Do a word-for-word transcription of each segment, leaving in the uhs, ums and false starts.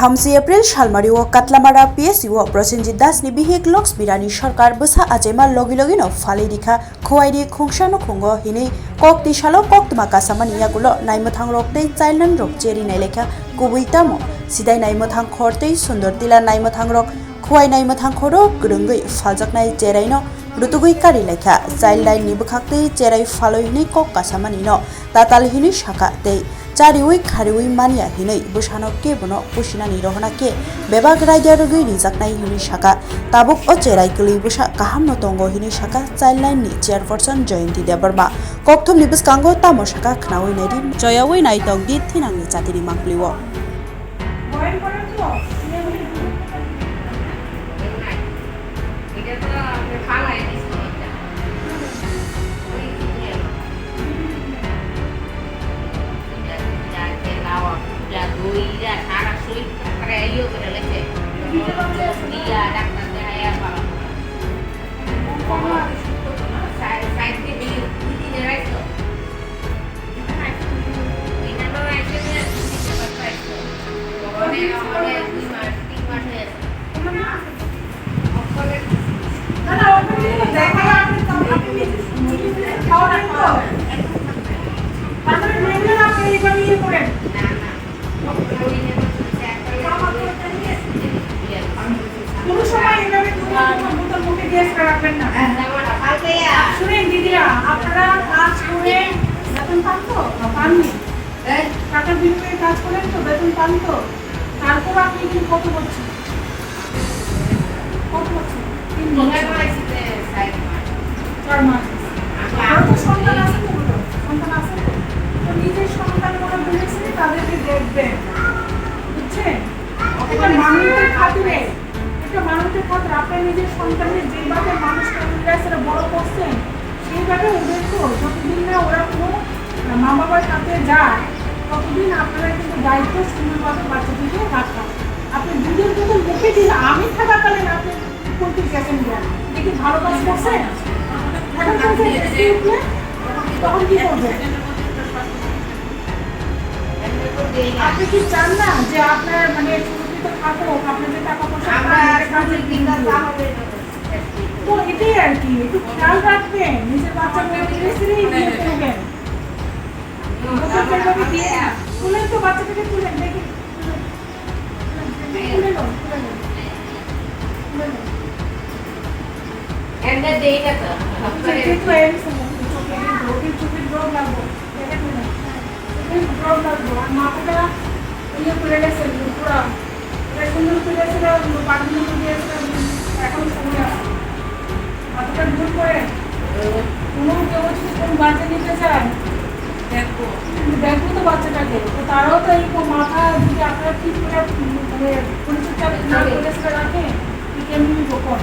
Thamsi April salmari o Katlamara P S C o Prosenjit Das ni bihik Loks Birani Sarkar bwsa achaima logi logi no phalwi rikha Khowai ni khungsa nukhungo hinwi kok tisalo koktwma kasamani yagulo naimwthang rok tei childline rok cheri nailaikha kubui tamo sidai naimwthang khor tei sundor tila naimwthang rok Khowai naimwthang khoro kwrwngwi phaljaknai cherai no rutugwi kari laikha childline ni bwkhak tei cherai phalwi hinwi kok kasamani no tatal hinwi sakha tei chariwi khariwi manya hinwi bwsano kebono pusinani rohona khe bebak raida rwgwi rijaknai hinwi sakha. Tabuk o cherai kwlwi bwsa kahamno tongo hinwi sakha childline ni chairperson Jayanti Debbarma. Kokthumni bwskango tamo sakha khnaui naidi, choyaui naitokdi thinangni chatini mangpilio. কোনো সময় এভাবে দু নম্বর বোতল মুখে দিয়ে ছেড়ে রাখবেন না। শুনেন দিদিরা, আপনারা কাজ করে বেতন পান তো? না, পাননি। টাকার বিনিময়ে কাজ করেন তো, বেতন পান তো? তারপর আপনি এখানে কত করছেন? কত করছেন? তিন বছর। চার মাস। আপনার তো সন্তান আছে তো? সন্তান আছে তো? তো নিজের সন্তান মনে হয়েছে, তাদেরকে দেখবেন। বুঝছেন? একটা মানুষের খাতিরে, একটা মানুষের খাতিরে আপনার নিজের সন্তানের যেইভাবে মানুষ করে নিয়ে আসলে বড় করছেন, সেইভাবে ওদেরকেও যতদিন না ওরা কোনো, আহ, মা বাবার কাছে যায়, ততদিন আপনারা কিন্তু দায়িত্ব সুন্দরভাবে বাচ্চাটিকে রাখা। আপনি দুধের বোতল মুখে দিলে আমি থাকাকালীন আপনি কোনটি গেছেন গিয়া? এটা কি ভালো কাজ করছেন? এখন করছেন, একটু উঠলে তখন কি করবেন? আপনি কি চান না যে আপনার মানে সুরক্ষিত থাকুক, আপনার যে টাকা পয়সা আমরা পান, এটা কাজে সুরক্ষিত দিন দিন। তাহলে তো এটাই আর কি, একটু খেয়াল রাখবেন, নিজের বাচ্চার মধ্যে ধীরে ধীরে ইয়ে করবেন। ওকে যেভাবে দিয়ে, তুলেন তো বাচ্চাটাকে, তুলেন, দেখি, তুলেন। তুলে নাও, তুলে নাও। তুলে নাও। এমনি দেই না তো। আচ্ছা, এটা তো এমনি সমস্যা, চোখে কিন্তু, ওকে চোখে ড্রপ লাগবো। দেখেন না? চোখে ড্রপ লাগবো। আর মাথাটা ইয়ে করে গেছে, পুরা। এটা সুন্দর করে গেছে, পাঁচ মিনিট দিয়ে গেছে, এখন সময় আছে। মাথাটা ভুল করে। কোনো কেউ যদি কোনো বাচ্চা নিতে চায়, দেখবো। কিন্তু দেখবো তো বাচ্চাটাকে। তো তারাও তো এই কো-, মাথা যদি আপনারা ঠিক করে, উম, মানে, পরিচর্যা না করে সেটা রাখে, তো কেমনি গোপন?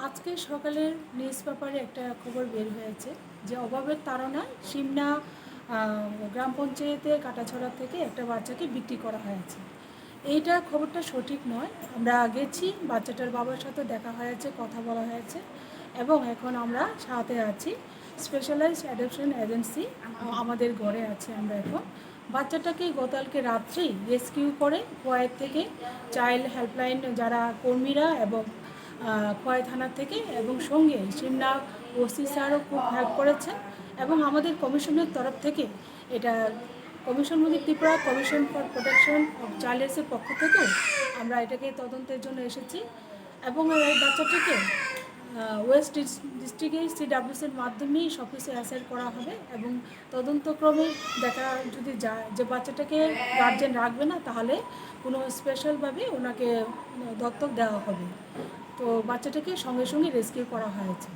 আজকে সকালের নিউজ পেপারে একটা খবর বের হয়েছে যে অভাবের তাড়নায় সিমনা, আহ, গ্রাম পঞ্চায়েতের কাটাছড়া থেকে একটা বাচ্চাকে বিক্রি করা হয়েছে। এইটা খবরটা সঠিক নয়। আমরা গেছি, বাচ্চাটার বাবার সাথে দেখা হয়েছে, কথা বলা হয়েছে এবং এখন আমরা সাথে আছি। স্পেশালাইজড অ্যাডপশন এজেন্সি আমাদের ঘরে আছে আমরা এখন। বাচ্চাটাকে গতকালকে রাত্রেই রেস্কিউ করে খোয়াইয়ের থেকে চাইল্ড হেল্পলাইন যারা কর্মীরা এবং, আহ, খোয়াই থানা থেকে এবং সঙ্গে সিমনা ওসি স্যারও খুব হেল্প করেছেন এবং আমাদের কমিশনের তরফ থেকে এটা কমিশন, মানে Tripura commission for protection of চাইল্ডের পক্ষ থেকেও আমরা এটাকে তদন্তের জন্য এসেছি এবং এই বাচ্চাটিকে ওয়েস্ট ডিস্ট্রিক্টে সিডাব্লিউসির মাধ্যমেই সব কিছু অ্যাসেস করা হবে এবং তদন্তক্রমে দেখা যদি যায় যে বাচ্চাটাকে গার্জেন রাখবে না, তাহলে কোনো স্পেশালভাবে ওনাকে দত্তক দেওয়া হবে। তো বাচ্চাটাকে সঙ্গে সঙ্গে রেস্কিউ করা হয়েছে।